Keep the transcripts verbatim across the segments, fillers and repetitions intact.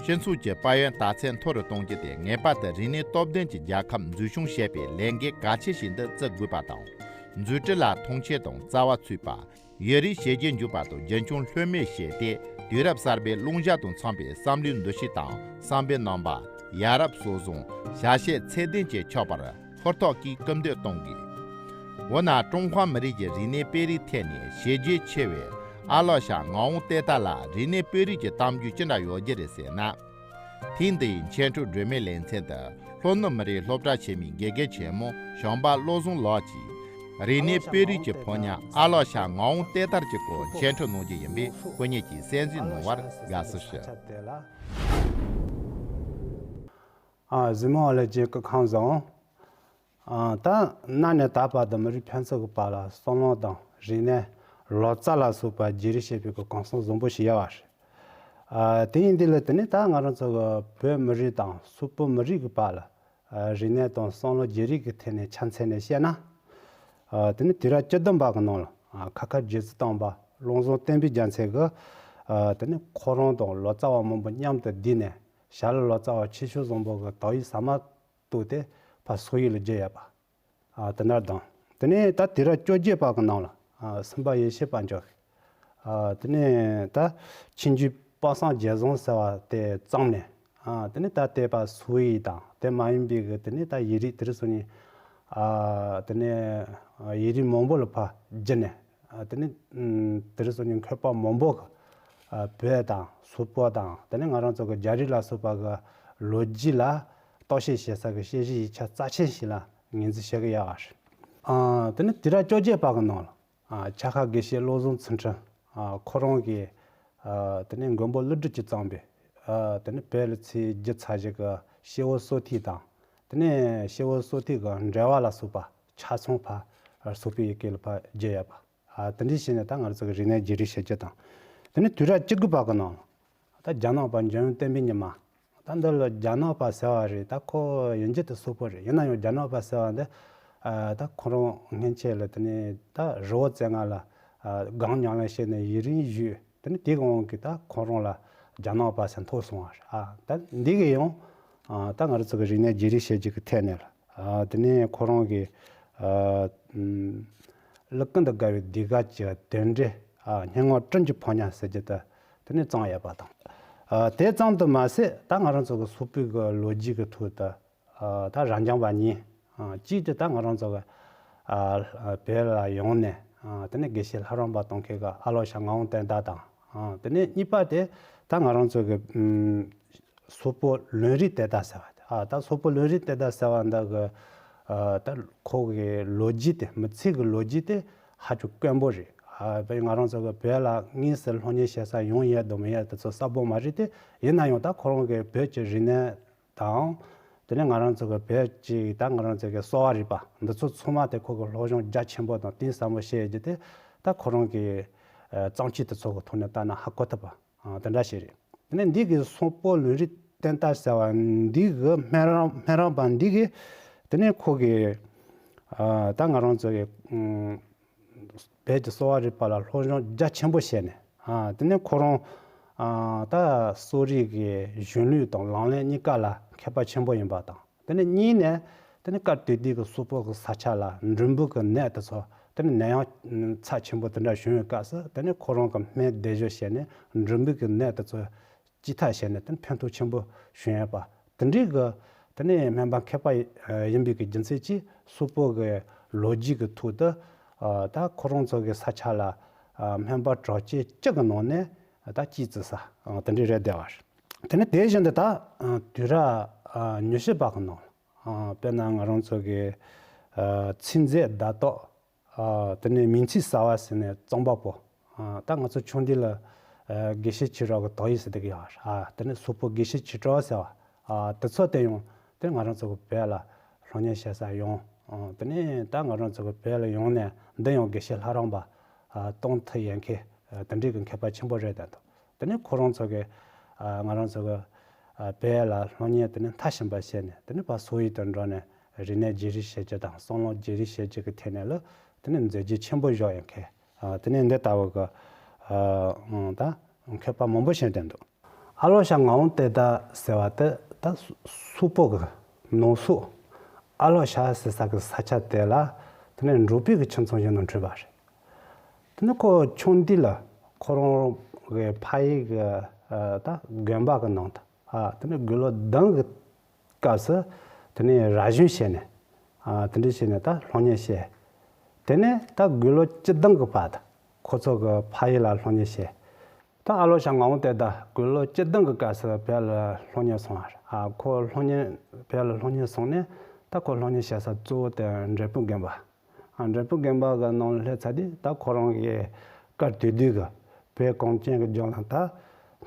སྤྱི་ཚོགས་ཀྱི་དཔལ་ཡོན་དར་ཚད་མཐོ་རུ་གཏོང་རྒྱུ་དེ་ངེས་པར་དུ་རིག་གནས་སྟོབས་ལྡན་གྱི་རྒྱལ་ཁབ་འཛུགས་སྐྱོང་བྱེད་པའི་ལས་འགན་གལ་ཆེ་ཞིག་ཏུ་བརྩི་དགོས་པ་དང་། འཛུགས་སྐྲུན་ལ་མཐོང་ཆེན་དང་རྩ་བ་ཚུད་པ། ཡུན་རིང་བྱས་རྗེས་འཇུག་པ་དང་རྒྱུན་འཁྱོངས་ལྷོད་མེད་བྱས་ཏེ། དུས་རབས་གསར་པའི་བླང་བྱ་དང་འཚམ་པའི་བསམ་བློའི་འདུ་ཤེས་དང་བསམ་པའི་རྣམ་པ། ཡ་རབས་སྲོལ་བཟང་བྱ་བྱེད་ཚད་ལྡན་གྱིས་ཁྱབ་པར་ཧུར་ཐག་གིས་སྐུལ་འདེད་གཏོང་དགོས། འོ་ན་ཀྲུང་ཧྭ་མི་རིགས་ཀྱི་རིག་གནས་སྤེལ་རེས་ཐད་ནས་བྱས་རྗེས་ཆེ་བའི་ཨ་ལགས་ཤ་ངག་དབང་ཏེ་ཏཱ་ལ་རིག་གནས་སྤེལ་རེས་ཀྱི་གཏམ་རྒྱུད་ཅི་འདྲ་ཡོད་རྒྱུ་རེད་ཟེར་ན། ཐེངས་འདིའི་འཆད་ཁྲིད་སྒྲོན་མེའི་ལེ་ཚན་དུ་ལྷོ་ནུབ་མི་རིགས་སློབ་གྲྭ་ཆེན་མོའི་དགེ་རྒན་ཆེན་མོ་བྱམས་པ་བློ་བཟང་ལགས་ཀྱིས། རིག་གནས་སྤེལ་རེས་ཀྱི་ཕོ་ཉ་ཨ་ལགས་ཤ་ངག་དབང་ཏེ་ཏཱ་ལ་གྱི་སྐོར་འཆད་ཁྲིད་གནང་རྒྱུ་ཡིན་པས། སྐུ་ཉིད་ཀྱིས་གསན་གཟིགས་གནང་བར་དགའ་བསུ་ཞུ། ཨ། གཟིགས་མོ་བ་ལགས་ཀྱི་སྐུ་ཁམས་བཟང་། ཨ། ད་གནའ་ནས་ད་བར་དུ་མི་རིགས་ཕན་ཚུན་གྱི་བར་ལ་བསམ་བློ་དང་རིག་གནས་ལོ་ཙཱ་ལ་སོགས་པ་བརྗེ་རེས་བྱེད་པའི་གི་གོམས་སྲོལ་བཟང་པོ་ཞིག་ཡོད་པ་རེད། ཨ། དེ་ཡིན་དུས་ལ་དེ་ནས་ད་ང་རང་ཚོ་གི་བོད་མི་རིགས་དང་སོག་པོ་མི་རིགས་ཀྱི་བར་ལ། ཨ། རིག་གནས་དང་བསམ་བློ་བརྗེ་རེས་ཀྱི་ཐད་ནས་ཆ་མཚོན་ནས་བཤད་ན། ཨ། དེ་ནི་དུས་རབས་བཅུ་བདུན་པ་གི་ནང་ལ། ཨ། ཁ་ཁ་རྗེ་བཙུན་སྟོན་པ་བློ་བཟང་བསྟན་པའི་རྒྱལ་མཚན་གྱིས། ཨ། དེ་ནི་ཁོ་རང་དང་ལོ་ཙཱ་བ་མང་པོ་མཉམ་དུ་བསྡུས་ནས་ཞྭ་ལུ་ལོ་ཙཱ་བ་ཆོས་སྐྱོང་བཟང་པོ་གི་དག་ཡིག་ཟ་མ་ཏོག་དེ་ཕར་སོག་ཡིག་ལ་བསྒྱུར་ཡོད་པ། ཨ། དེ་འདྲ་དང་། དེ་ནས་ད་དུས་རབས་བཅོ་བརྒྱད་པ་གི་ནང་ལ། ཨ། སེམས་དཔའ་ཡེ་ཤེས་དཔལ་འབྱོར། ཨ། དེ་ནས་ད་ཆོས་འབྱུང་དཔག་བསམ་རྒྱས་བཟང་ཟེར་བ་དེ་བརྩམས་ནས། ཨ། དེ་ནས་ད་དེ་ཕར་སོག་ཡིག་དང་དེ་མ་ཡིན་པའི་གི་དེ་ནས་ད་ཡིག་རིགས་དེ་རིགས་སོགས་ནི། ཨ། དེ་ནས་ཡིག་རིགས་མང་པོ་ལ་ཕར་བསྒྱུར་ནས། ཨ། དེ་ནས་ཨུམ། དེ་རིགས་སོགས་ནི་མཁས་པ་མང་པོ་གི། ཨ། བོད་དང་སོག་པོ་དང་དེ་ནས་ང་རང་ཚོ་གི་རྒྱ་རིགས་ལ་སོགས་པ་གི་ལོ་རྒྱུས་ལ་རྟོག་དཔྱོད་བྱེད་ས་གི་དཔྱད་གཞིའི་ཡིག་ཆ་རྩ་ཆེན་ཞིག་ལ་ངོས་འཛིན་བྱེད་ཀྱི་ཡོད་པ་རེད། ཨ། དེ་ནས་དུས་རབས་བཅོ་བརྒྱད་པ་གི་ནང་ལ། ཨ། ཆ་ཤས་དགེ་བཤེས་བློ་བཟང་ཚུལ་ཁྲིམས། ཨ། ཁོ་རང་གིས། ཨ། དེ་ནས་མགོན་པོ་ཀླུ་སྒྲུབ་ཀྱིས་བརྩམས་པའི། ཨ། དེ་ནས་བོད་ལ་ཚིག་བསྒྱུར་ཚར་བཞག་གི་སྐྱེས་བུ་གསོ་ཐོས་དང་། དེ་ནས་སྐྱེས་བུ་གསོ་ཐོས་ཀྱི་འགྲེལ་པ་ལ་སོགས་པ་ཆ་ཚང་ཕར་སོག་པོའི་ཡི་གེ་ལ་ཕར་བསྒྱུར་ཡོད་པ། ཨ། དེ་འདྲ་བྱས་ནས་ད་ང་རང་ཚོ་གི་རིག་གནས་བརྗེ་རེས་བྱེད་རྒྱུ་དང་། དེ་ནས་དུས་རབས་བཅུ་དགུ་པ་གི་ནང་ལ། ད་རྒྱ་ནག་པ་འཇམ་དབྱངས་བསྟན་པའི་ཉི་མ། ད་འདི་ལ་རྒྱ་ནག་པ་ཟེར་བ་རེད། ད་ཁོ་ཡིན་རྒྱུ་དེ་སོག་པོ་རེད། ཡིན་ན་ཡང་རྒྱ་ནག་པ་ཟེར་བ་འདི། ཨ། ད་ཁོ་རང་སྔོན་ཆད་ལ་དེ་ནས་ད་རི་བོ་རྩེ་ལྔ་ལ། ཨ། སྒང་ཉམས་ལེན་བྱས་ནས་ཡུན་རིང་བཞུགས། དེ་ནས་དེའི་དབང་གིས་ད་ཁོ་རང་ལ་རྒྱ་ནག་པ་ཟེར་ཐོགས་སོང་བ་རེད། ཨ། ད་འདི་གིས་ཡང་། ཨ། ད་ང་རང་ཚོ་གི་རིག་གནས་བརྗེ་རེས་བྱེད་རྒྱུ་གི་ཐད་ནས་ལ། ཨ། དེ་ནས་ཁོ་རང་གིས། ཨ། ཨུམ། ཀླུ་ཀུན་ཏུ་དགའ་བའི་ཟློས་གར་གྱི་དོན་འགྲེལ། ཨ། སྙན་ངག་སྤྲིན་གྱི་ཕོ་ཉ་ཟེར་རྒྱུ་དེ་དེ་ནས་བརྩམས་ཡོད་པ་དང་། ཨ། དེ་ཙམ་དུ་མ་ཟད་ད་ང་རང་ཚོ་གི་སོག་པོའི་གི་ལོ་རྒྱུས་ཀྱི་ཐོག་ཏུ། ཨ། ད་རབ་འབྱམས་པ་གཉིས། ཨ། གཅིག་དེ་ད་ང་རང་ཚོ་གི། ཨ། བོད་ལ་ཡོང་ནས། ཨ། དེ་ནས་དགེ་བཤེས་ལྷ་རམས་པ་གཏོང་མཁན་གི་ཨ་ལགས་ཤ་ངག་དབང་བསྟན་དར་དང་། ཨ། དེ་ནས་གཉིས་པ་དེ་ད་ང་རང་ཚོ་གི། ཨུམ། སོག་པོ་ལུང་རིགས་ཏེ་ཏཱ་ཟེར་བ་དེ། ཨ། ད་སོག་པོ་ལུང་རིགས་ཏེ་ཏཱ་ཟེར་བ་འདི་གི། ཨ། ད་ཁོ་གི་ལོ་རྒྱུས་དེ། མི་ཚེ་གི་ལོ་རྒྱུས་དེ་ཧ་ཅང་དཀོན་པོ་རེད། ཨ། བས་ང་རང་ཚོ་གི་བོད་ལ་དངོས་སུ་སློབ་གཉེར་བྱེད་ས་ཡོང་ཡས་དང་མི་ཡས་དེ་ཚོ་གསལ་པོ་མ་རེད་དེ། ཡིན་ན་ཡང་ད་ཁོ་རང་གི་བོད་ཀྱི་རིག་གནས་དང་། དེ་ནས་ང་རང་ཚོ་གི་བོད་ཀྱི་ད་ང་རང་ཚོ་གི་གསོ་བ་རིག་པ་འདི་ཚོ་ཚང་མ་དེ་ཁོ་གི་སློབ་སྦྱོང་རྒྱ་ཆེན་པོ་དང་གཏིང་ཟབ་མོ་བྱས་རྒྱུ་དེ། ད་ཁོ་རང་གི། ཨ། བརྩམས་ཆོས་དེ་ཚོ་གི་ཐོག་ནས་ལྟ་ན་ཧ་གོ་ཐུབ་པ། ཨ། དེ་འདྲ་ཞིག་རེད། དེ་ནས་འདི་གི་སོག་པོ་ལུང་རིགས་ཏེ་ཏཱ་ཟེར་བ་འདི་གི་སྨན་རམས། སྨན་རམས་པ་འདི་གིས་དེ་ནས་ཁོ་གི། ཨ། ད་ང་རང་ཚོ་གི། ཨུམ། བོད་ཀྱི་གསོ་བ་རིག་པ་ལ་སློབ་སྦྱོང་རྒྱ་ཆེན་པོ་བྱས་ནས། ཨ། དེ་ནས་ཁོ་རང་། ཨ། ད་གསོ་རིག་གི་གཞུང་ལུགས་དང་ལག་ལེན་གཉིས་ཀ་ལ་མཁས་པ་ཆེན་པོ་ཡིན་པ་དང་། དེ་ནས་གཉིས་ནས་དེ་ནས་སྐབས་དེ་དུས་ཀྱི་སོག་པོ་གི་ས་ཆ་ལ་འབྲུམ་བུ་གི་ནད་དེ་ཚོ། དེ་ནས་ནད་ཡམས་ཚབས་ཆེན་པོ་དེ་འདྲ་བྱུང་བའི་སྐབས་སུ། དེ་ནས་ཁོ་རང་གིས་སྨན་སྡེབ་སྦྱོར་བྱས་ནས་འབྲུམ་བུ་གི་ནད་དེ་ཚོ་ཅི་ཐད་བྱས་ནས་དེ་ནས་ཕན་ཐོགས་ཆེན་པོ་བྱུང་ཡོད་པ། དེ་འདྲའི་གི་དེ་ནས་སྨན་པ་མཁས་པ་ཡིན་པའི་གི་རྒྱུ་མཚན་གྱིས་སོག་པོ་གི་ལོ་རྒྱུས་ཀྱི་ཐོག་ཏུ། ཨ། ད་ཁོ་རང་ཚོ་གི་ས་ཆ་ལ། ཨ། སྨན་པ་གྲགས་ཅན་བཅུ་གི་ནང་ནས་ད་གཅིག་བརྩི་ས། ཨ། དེ་འདྲའི་རེད་བསྡད་པ་རེད། དེ་ནས་དེ་བཞིན་དུ་ད། ཨ། དུས་རབས། ཨ། ཉི་ཤུ་པ་གི་ནང་། ཨ། དཔེར་ན་ང་རང་ཚོ་གི། ཨ། ཚིག་མཛོད་ཟླ་ཏོག། ཨ། དེ་ནས་མིང་ཚིག་གསར་བ་ཟེར་ནས་རྩོམ་པ་པོ། ཨ། ད་ང་ཚོ་ཆུང་དུས་ལ། ཨ། དགེ་བཤེས་ཆོས་གྲགས་ཀྱི་དག་ཡིག་ཟེར་དེ་གི་ཡོད་རེད། ཨ། དེ་ནས་སོག་པོ་དགེ་བཤེས་ཆོས་གྲགས་ཟེར་བ། ཨ། དེ་ཚོ་དེ་ཡང་དེ་ང་རང་ཚོ་གི་བོད་ལ་སློབ་གཉེར་བྱེད་ས་ཡོང་། ཨ། དེ་ནས་ད་ང་རང་ཚོ་གི་བོད་ལ་ཡོང་ནས་འདི་ཡང་དགེ་བཤེས་ལྷ་རམས་པ། ཨ། གཏོང་ཐུབ་ཡོད་མཁན། ཨ། དེ་འདྲའི་གི་མཁས་པ་ཆེན་པོ་རེད་བསྡད་འདུག་དེ་ནས་ཁོ་རང་ཚོ་གི། ཨ། ང་རང་ཚོ་གི། ཨ། བོད་ལ་སློབ་གཉེར་དེ་ནས་མཐར་ཕྱིན་པ་བྱས་ནས་དེ་ནས་ཕར་སོག་ཡུལ་དུ་འགྲོ་ནས་རིག་གནས་བརྗེ་རེས་བྱེད་རྒྱུ་དང་བསམ་བློ་བརྗེ་རེས་བྱེད་རྒྱུ་གི་ཐད་ནས་ལ་དེ་ནས་མཛད་རྗེས་ཆེན་པོ་བཞག་ཡོད་མཁན། ཨ། དེ་ནས་འདི་ལྟ་བུ་གི། ཨ། ད་མཁས་པ་མང་པོ་ཞིག་བསྟེན་འདུག་ཨ་ལོ་ཤ་ངག་དབང་བསྟན་དར་ཟེར་བ་དེ་ད་སུག་པོ་གི་ནང་སོག་ཨ་ལོ་ཤ་ཟེར་ས་གི་ས་ཆ་དེ་ལ་དེ་ནས་འབྲོག་པའི་གི་ཁྱིམ་ཚང་ཞིག་ནང་འཁྲུངས་པ་རེད། དེ་ནས་ཁོ་ཆུང་དུས་ལ་ཁོ་རང་གི་ཕ་ཡུལ་གི་ད་དགོན་པ་གི་ནང་དུ་དེ་ནས་དགུང་ལོ་བདུན་གི་སྐབས་སུ་དེ་ནས་ར་གཞུང་བྱས་ནས་དེ་འདྲ་བྱས་ནས་ད་སློབ་གཉེར་བྱས། དེ་ནས་ད་དགུང་ལོ་བཅུ་བདུན་གི་བར་དུ་ཁོ་ཚོ་གི་ཕ་ཡུལ་ལ་སློབ་གཉེར་བྱས། ད་ཨ་ལོ་ཤ་ངག་དབང་བསྟན་དར་དགུང་ལོ་བཅུ་བདུན་གི་སྐབས་སུ་བོད་ལ་སློབ་གཉེར་སོང་བ་རེད། ཨ་ཁོ་སློབ་གཉེར་བོད་ལ་སློབ་གཉེར་སོང་ནས་ད་ཁོ་སློབ་གཉེར་བྱེད་ས་གཙོ་བོ་དེ་འབྲས་སྤུངས་དགོན་པ། ཨ་འབྲས་སྤུངས་དགོན་པ་གི་ནང་ལ་སླེབས་ཚར་དུས་ད་ཁོ་རང་གི་སྐབས་དེ་དུས་ཀྱི་བོད་གངས་ཅན་གྱི་ལྗོངས་ལ་ད་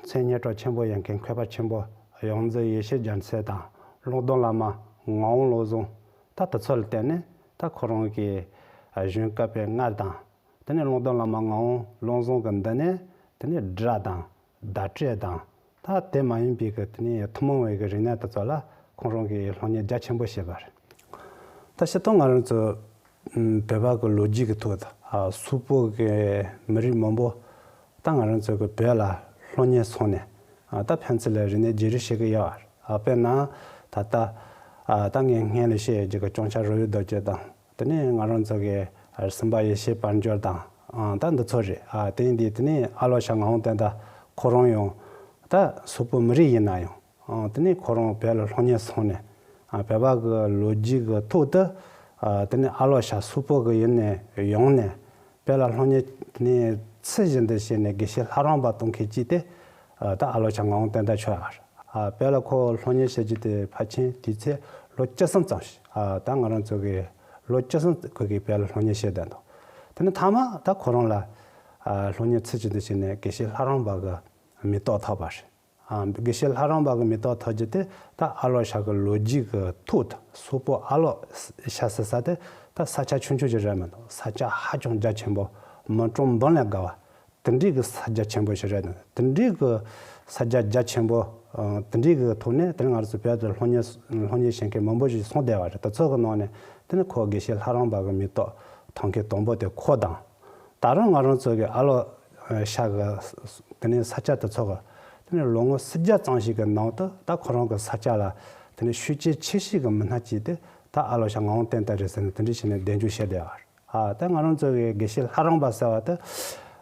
མཚན་སྙན་གྲགས་ཆེན་པོ་ཡིན་མཁན་མཁས་པ་ཆེན་པོ་གཡང་རྩེ་ཡེ་ཤེས་རྒྱལ་མཚན་དང་། ཀློང་རྡོལ་བླ་མ་ངག་དབང་བློ་བཟང་ད་དེ་ཚོ་ལ་བརྟེན་ནས་ད་ཁོ་རང་གི་གཞུང་བཀའ་པོད་ལྔ་དང་། དེ་ནས་ཀློང་རྡོལ་བླ་མ་ངག་དབང་བློ་བཟང་གི་མདུན་ནས་དེ་ནས་སྒྲ་དང་བརྡ་སྤྲོད་དང་། ད་དེ་མ་ཡིན་པའི་གི་དེ་ནས་ཐུན་མོང་བའི་གི་རིག་གནས་དེ་ཚོ་ལ་ཁོང་རང་གིས་སློབ་གཉེར་རྒྱ་ཆེན་པོ་བྱས་པ་རེད། ད་སྤྱིར་བཏང་ང་རང་ཚོ་བོད་པ་གི་ལོ་རྒྱུས་ཀྱི་ཐོག་ཏུ་སུག་པོ་གི་མི་རིགས་མང་པོ་ད་ང་རང་ཚོ་གི་བོད་ལ་སློབ་གཉེར་སོང་ནས་ད་ཕན་ཚུན་ལ་རིག་གནས་བརྗེ་རེས་བྱེད་ཀྱི་ཡོད་རེད། དཔེར་ན་ད་ལྟ་ད་ངས་སྔོན་ལ་བཤད་ཡོད་ཀྱི་ཅུང་ཤ་རོལ་བའི་རྡོ་རྗེ་དང་། དེ་ནས་ང་རང་ཚོ་གི་སེམས་དཔའ་ཡེ་ཤེས་དཔལ་འབྱོར་དང་། ཨ་ད་འདི་ཚོ་རེད། ཨ་དེ་ཡིན་དུས་དེ་ནས་ཨ་ལོ་ཤ་ངག་དབང་བསྟན་དར་ཁོ་རང་ཡང་ད་སུག་པོ་མི་རིགས་ཡིན་ན་ཡང་། ཨ་དེ་ནས་ཁོ་རང་བོད་ལ་སློབ་གཉེར་སོང་ནས། ཨ་བོད་པ་གི་ལོ་རྒྱུས་ཀྱི་ཐོག་ཏུ་ཨ་དེ་ནས་ཨ་ལོ་ཤ་སུག་པོ་གི་ཡུལ་ནས་ཡོང་ནས་བོད་ལ་སློབ་གཉེར་དེ་ནས་ཚུལ་བཞིན་དུ་བྱས་ནས་དགེ་བཤེས་ལྷ་རམས་པ་གཏོང་མཁན་གཅིག་དེ་ཨ་ད་ཨ་ལོ་ཤ་ངག་དབང་བསྟན་དར་ཆགས་ཡོད་རེད། ཨ་བོད་ལ་ཁོ་སློབ་གཉེར་བྱེད་རྒྱུ་དེ་ཕལ་ཆེར་དུས་ཚོད་ལོ་བཅུ་གསུམ་ཙམ་ཞིག་ཨ་ད་ང་རང་ཚོ་གི་ལོ་བཅུ་གསུམ་ཁོ་གིས་བོད་ལ་སློབ་གཉེར་བྱས་བསྡད་འདུག་དེ་ནས་མཐའ་མ་ད་ཁོ་རང་ལ་ཨ་སློབ་གཉེར་ཚུལ་བཞིན་དུ་བྱས་ནས་དགེ་བཤེས་ལྷ་རམས་པ་གི་མེ་ཏོག་ཐོབ་པ་རེད། ཨ་དགེ་བཤེས་ལྷ་རམས་པ་གི་མེ་ཏོག་ཐོབ་རྒྱུ་དེ་ད་ཨ་ལོ་ཤ་གི་ལོ་རྒྱུས་ཀྱི་ཐོག་ཏུ་སུག་པོ་ཨ་ལོ་ཤ་ཟེར་ས་དེ་ད་ས་ཆ་ཆུང་ཆུང་ཞིག་རེད་མི་འདུག་ས་ཆ་ཧ་ཅང་རྒྱ་ཆེན་པོ། མི་གྲངས་འབུམ་ལས་བརྒལ་བ་དེ་འདྲའི་གི་ས་རྒྱ་ཆེན་པོ་ཞིག་རེད་འདུག་དེ་འདྲའི་གི་ས་རྒྱ་རྒྱ་ཆེན་པོ་ཨ་དེ་འདྲའི་གི་ཐོག་ནས་དེ་ང་ཚོ་བོད་དུ་སློབ་གཉེར་སློབ་གཉེར་བྱེད་མཁན་མང་པོ་ཞིག་སོང་བསྡད་པ་རེད། དེ་ཚོ་གི་ནང་ནས་དེ་ནི་ཁོ་དགེ་བཤེས་ལྷ་རམས་པ་གི་མེ་ཏོག་ཐོབ་མཁན་དང་པོ་དེ་ཁོ་དང་། ད་རུང་ང་རང་ཚོ་གི་ཨ་ལོ་ཤ་གི་དེ་ནས་ས་ཆ་དེ་ཚོ་གི་དེ་ནས་ལོ་ངོ་སུམ་བརྒྱ་ཙམ་ཞིག་གི་ནང་དུ་ད་ཁོ་རང་གི་ས་ཆ་ལ་དེ་ནས་ཤུགས་རྐྱེན་ཆེ་ཤོས་ཀྱི་མི་སྣ་གཅིག་དེ་ད་ཨ་ལོ་ཤ་ངག་དབང་བསྟན་དར་རེད་ཟེར་ནས་དེ་འདྲ་བྱས་ནས་གདེང་འཇོག་བྱས་བསྡད་པ་རེད། ཨ་ད་ང་རང་ཚོ་གི་དགེ་བཤེས་ལྷ་རམས་པ་ཟེར་བ་དེ་